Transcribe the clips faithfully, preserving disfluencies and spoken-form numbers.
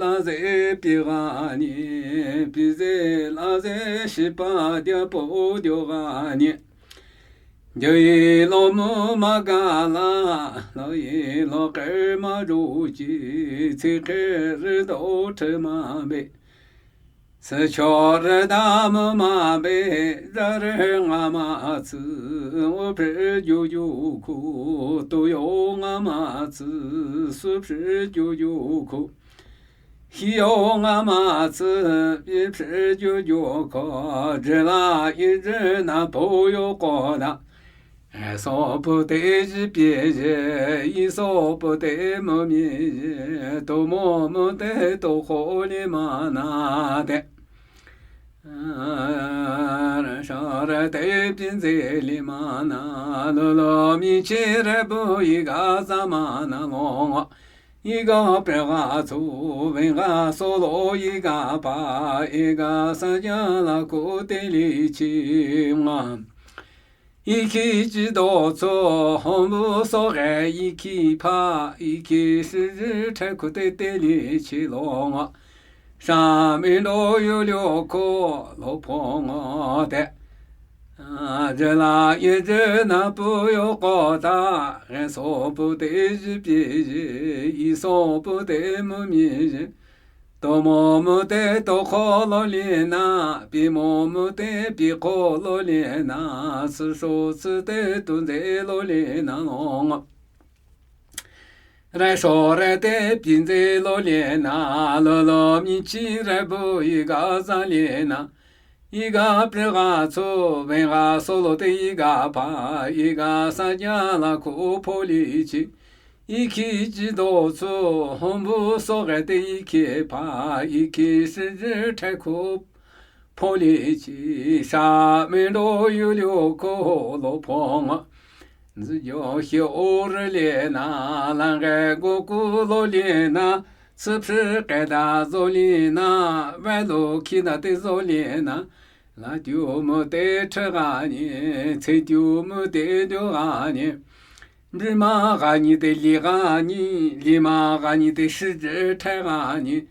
la ze pie gha ni, pie ze la ze shipa dia po dio gha ni. Joi lo mu ma ga la, lo yi lo khe ma ru ji, chi khe ri do the ma be. Sü cho ri da mu ma be, za ri nga ma tsü, u phe ju ju ku, tu yo nga ma tsü, su phe ju ju ku. Hi yo nga ma tsü, pi phe ju ju ko, zhe la yi zhe na po yo ko da. E so pu te ji pie je, yi so pu te mo mi je, to mo mo te to ho li ma na te. Sha re te pin ze li ma na, lo lo mi chi re bu yi ga za ma na lo. Yi ga pe ga cu, wen ga so lo yi ga pa, yi ga sa ja la ku te li chi nga. Yi ki ji do cu, hong bu so ge yi ki pa, yi ki shi ji te ku te te li chi lo nga. Sha mi lo yu liu ku lo po nga te. A, zhe la yi zhe na pu yo ko ta, ghe so pu te ji pie ji, yi so pu te mu mi ji. To mo mu te to ko lo li na, pi mo mu te pi ko lo li na, si so si te tu ze lo li na lo nga. Re so re te pi ze lo li na, lo lo mi chi re bu yi ga za li na. Yi ga pe ga cu, wen ga so lo te yi ga pa, yi ga sa ja la ku po li chi. Yi ki ji do cu, hong bu so ge te yi ki pa, yi ki shi ji te ku po li chi. Sha mi lo yu liu ku lo po nga. Zi jo xio ri li na, lang ge gu ku lo li na, si phi ke da zo li na, ve lo ki na te zo li na, la tiu mu te che ga ni, ce tiu mu te dio ga ni. Li ma ga ni te li ga ni, li ma ga ni te shi ji te ga ni.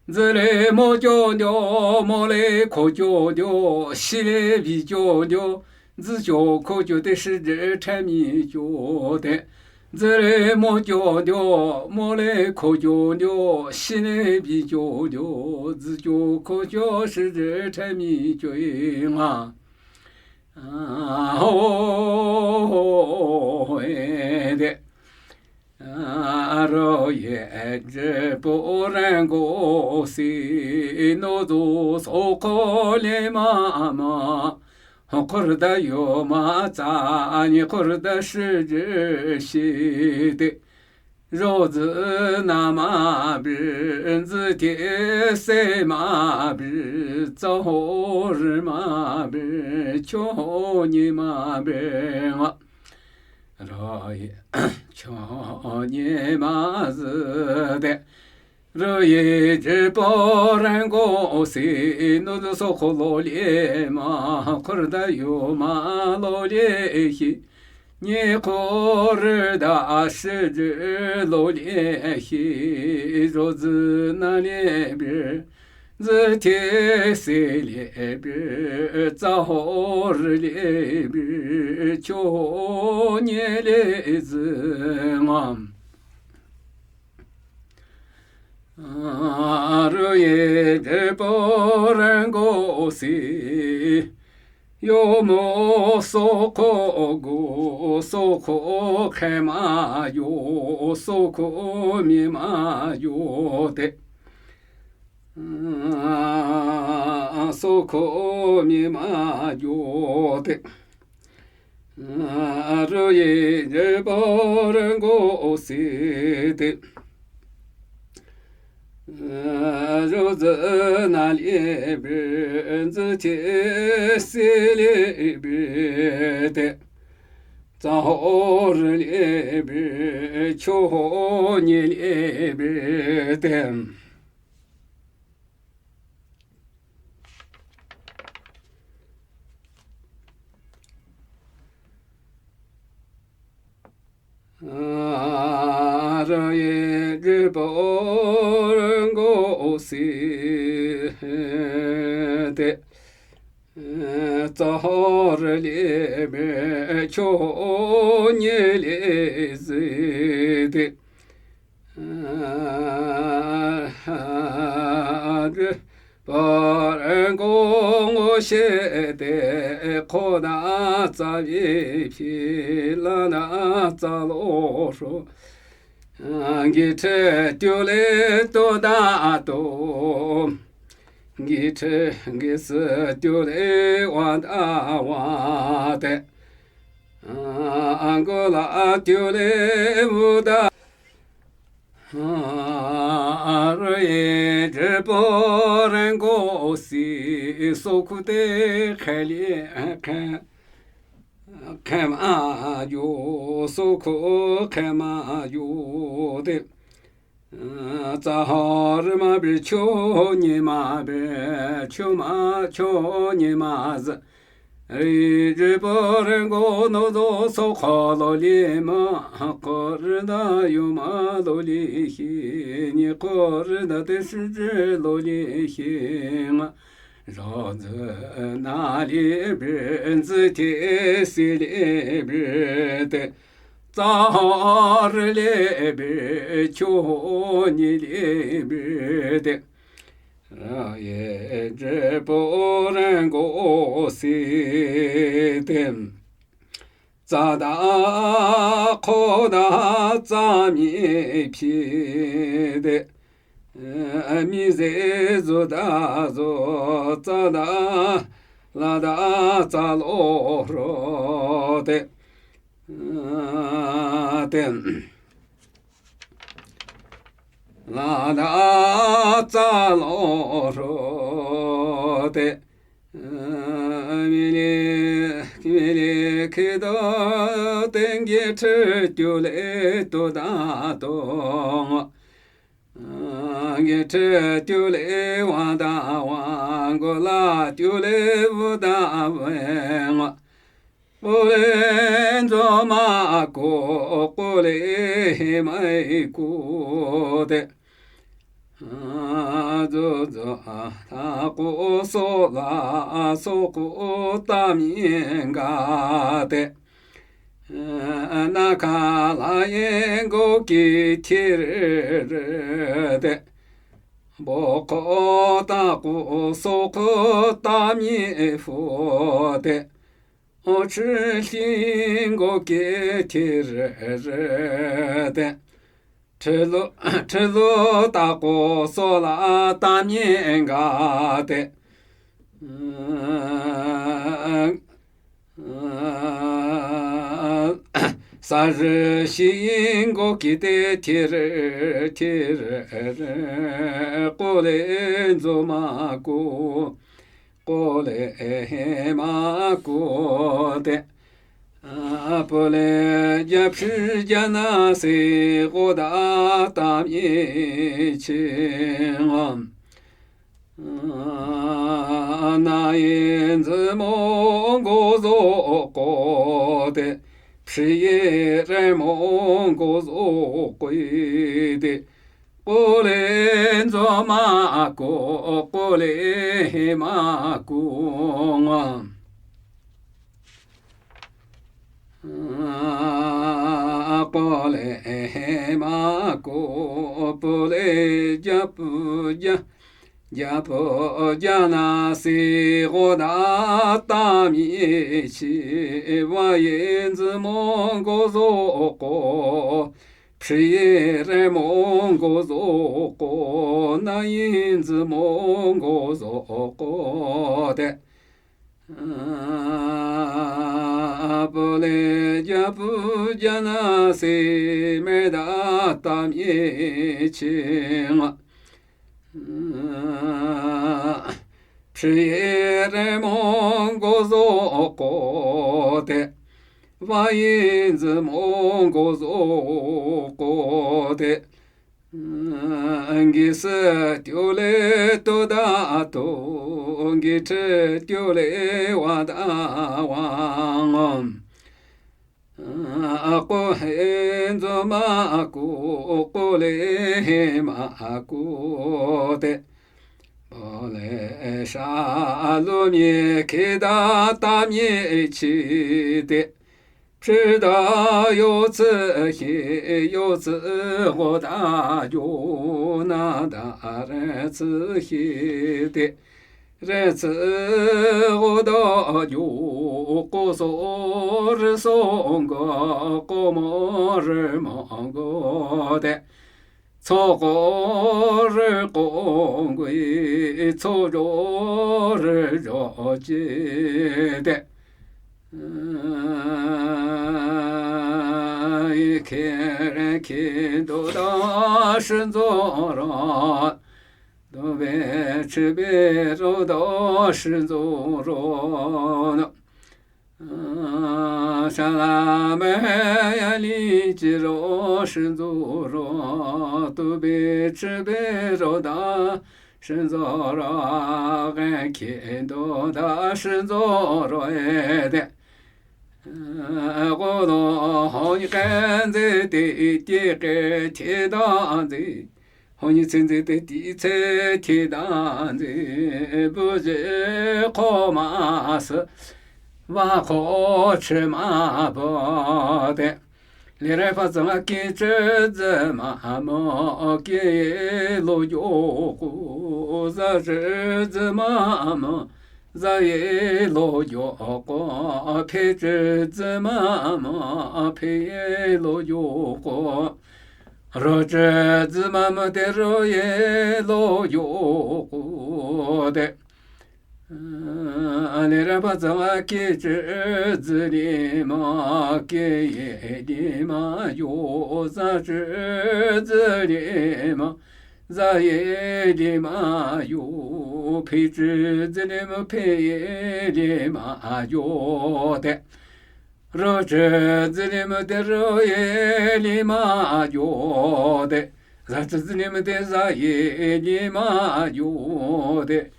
Zi le mo jo dio, mo le ko jo dio, shi le bi jo dio, zi jo ko jo te shi ji te mi jo te. Zi le mo jo dio, mo le ko jo dio, shi le bi jo dio, zi jo ko jo shi ji te mi jo nga. A, ho, e, de. A, ro ye, je, po, ren, go, si, no, zo, so, ko, le, ma, ma. Ho, ko, ri, da, yo, ma, za, ni, ko, ri, da, shi, je, shi, de. Zho, zi, na, ma, bi, zi, tie, se, ma, bi, za, ho, ri, ma, bi, cho, ho, ni, ma, bi, nga. Ro, ye, cho, ni, ma, zi, de. Ro, ye, je, po, ren, go, si, no, zo, so, ko, lo, le, ma, ko, ri, da, yo, ma, lo, le, hi. Ni, ko, ri, da, shi, ji, lo, le, hi. Zho, zi, na, le, bi. Zi, tie, se, le, bi. Za, ho, ri, le, bi. Cho, ni, le, zi, nga. A, ru, ye, je, po, ren, go, si. Yo, mo, so, ko, gu, so, ko, ke, ma, yo, so, ko, mi, ma, yo, te. A, so, Sokho mye ma yo te. Aroye je bor ngo si te. Aroze na le be, nze te si le be te. Tsa ho re le be, cho ho nye le be te. Aroye je bor ngo si te. Tsa ho re le be, cho nye le zi te. Bor ngo ngo she te, kho na tsa vi phi, la na tsa lo ro. Ngi che tyo le to da to. Ngi che ngi se tyo le wa da wa te. Angola tyo le wu da. Re je bor ngo si, sokhu te khe le khe. Khe ma yo, sokhu khe ma yo te. Tsa ho re ma be, cho nye ma be, cho ma cho nye ma zi. Ri je bor ngo no zo, sokho lo le ma, kho re da yo ma lo le hi, nye kho re da te shi je lo le hi nga. Zho zi na le be, nzi te si le be te. Tsa ho re le be, cho ho nye le be te. Ra ye je bor ngo si te. Tsa da kho da tsa mi phi te. Mi ze zo da zo, tsa da la da tsa lo ro te. Te. La da tsa lo ro te. Mi le, mi le khe da te, ngi che tyo le to da to. Ngi che tyo le wa da wa, ngo la tyo le wu da we ngo. K'o le nzo ma k'o, k'o le he mai k'o te. Zo zo a ta k'o, so la so k'o, ta mi nga te. Na ka la ye ngo ki ti re re te. Bo k'o ta k'o, so k'o, ta mi fu te. O chi li ngo ki ti re re te. Chi lo, chi lo ta k'o, so la ta mi nga te. Sa re shi ngo ki te, ti re, ti re, k'o le nzo ma k'o, k'o le he ma k'o te. A po le ja phi ja na si, k'o da ta mi chi ngo. Na yin zi mo ngo zo k'o te, phi ye re mo ngo zo k'o te, k'o le nzo ma k'o, k'o le he ma k'o ngo. K'o le he ma k'o, po le ja pu ja, ja pu ja na si, k'o da ta mi chi, wa yin zi mo ngo zo k'o, Phriye re mongo zo ko, na yin zi mongo zo ko de. Pule ja pu ja na si me da tam ye ching. Phriye re mongo zo ko de. Wa yin zi mongo zo ko de. Ngi se tyo le to da to, ngi che tyo le wa da wang. Ko he nzo ma ko, ko le he ma ko de. Bo le sha lo mie ke da ta mie chi de. Phri da yo tsi hi, yo tsi ho da yo na da re tsi hi de. Re tsi ho da yo ko so re so ngo ko mo re mo ngo de. Tso ko re ko ngui, tso jo re jo ji de. Ke re ke do da shi zo ro, do be chi be ro da shi zo ro. Sha la me ya li chi ro shi zo ro, tu be chi be ro da shi zo ro, ge ki do da shi zo ro e de. Go do ho ni ken ze ti ti ke ti da zi. Ho ni tsin zi te ti tse ti da zi. Bu zi ko ma se. Wa ko chi ma bo de. Le re fa zang ki chi zi ma mo ki lo yo ko. Za chi zi ma mo. Za ye lo yo ko. Pe chi zi ma mo. Pe ye lo yo ko. Ro chi zi ma mo de ro ye lo yo ko de. Le re ba za ki chi zi li ma ki ye li ma yo za chi zi li ma za ye li ma yo pi chi zi li ma pi ye li ma yo de. Ro chi zi li ma de ro ye li ma yo de. Za chi zi li ma de za ye li ma yo de.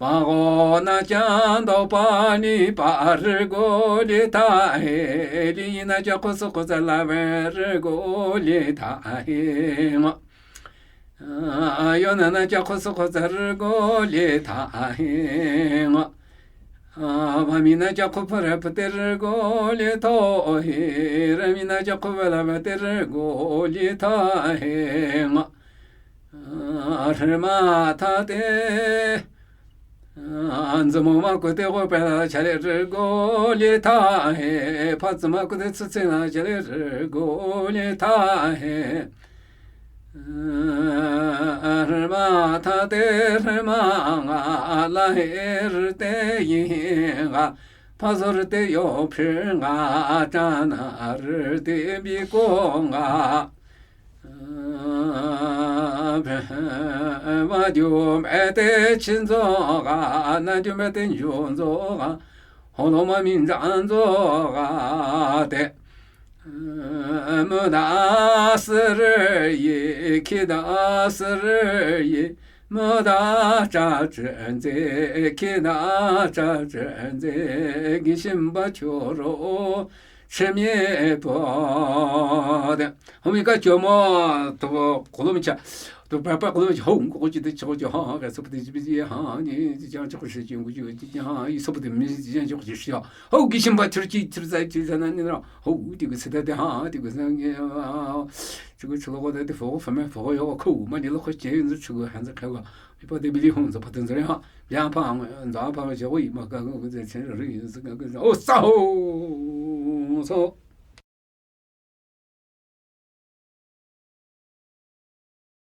Pa go na cha do pa ni pa ri go li ta he. Li na cha ko su ko za la ve ri go li ta he ngo. Yo na na cha ko su ko za ri go li ta he ngo. Ba mi na cha ko pa ra pa te ri go li to he. Ra mi na cha ko pa la pa te ri go li ta he ngo. Ri ma ta te. Nzi mo ma ko te go pa la cha le ri go li ta he. Pa zi ma ko te tsi tsi na cha le ri go li ta he. Rima ta te rima nga la he ri te yi nga. Pa zo ri te yo phi nga cha na ri te bi ko nga. Wa ju me te chin zo ga, na ju me te ju zo ga. Ho lo ma min zan zo ga te. Mü da sürü yi, ki da sürü yi, mü da cha chen zi, ki da cha chen zi, gi shim ba cho ro, shim ye po de. Ho mi ka cho mo, to ko lo mi cha. To pa pa ko lo mi cha, ho ko chi de cho cho ha, ga so de ji bi ha, ni ji cha cho shi ji ngu ji ha, i so de mi ji cha cho shi ya. Ho gi shim ba cho chi cho za chi za na ni ro. Ho, ti gu se da de ha, ti gu se nge, a, chi gu chi lo gu de de fo, fa me fo, yo, ko, ma ni lo ko che, nzu chi gu han za ka wa. Pi pa de bi li hong za pa ten za ha. Bia pa, za pa, je, wi, ma ka, gu, gu, ze, chen, ri, zi, ga, gu, za, o, sa, ho, so.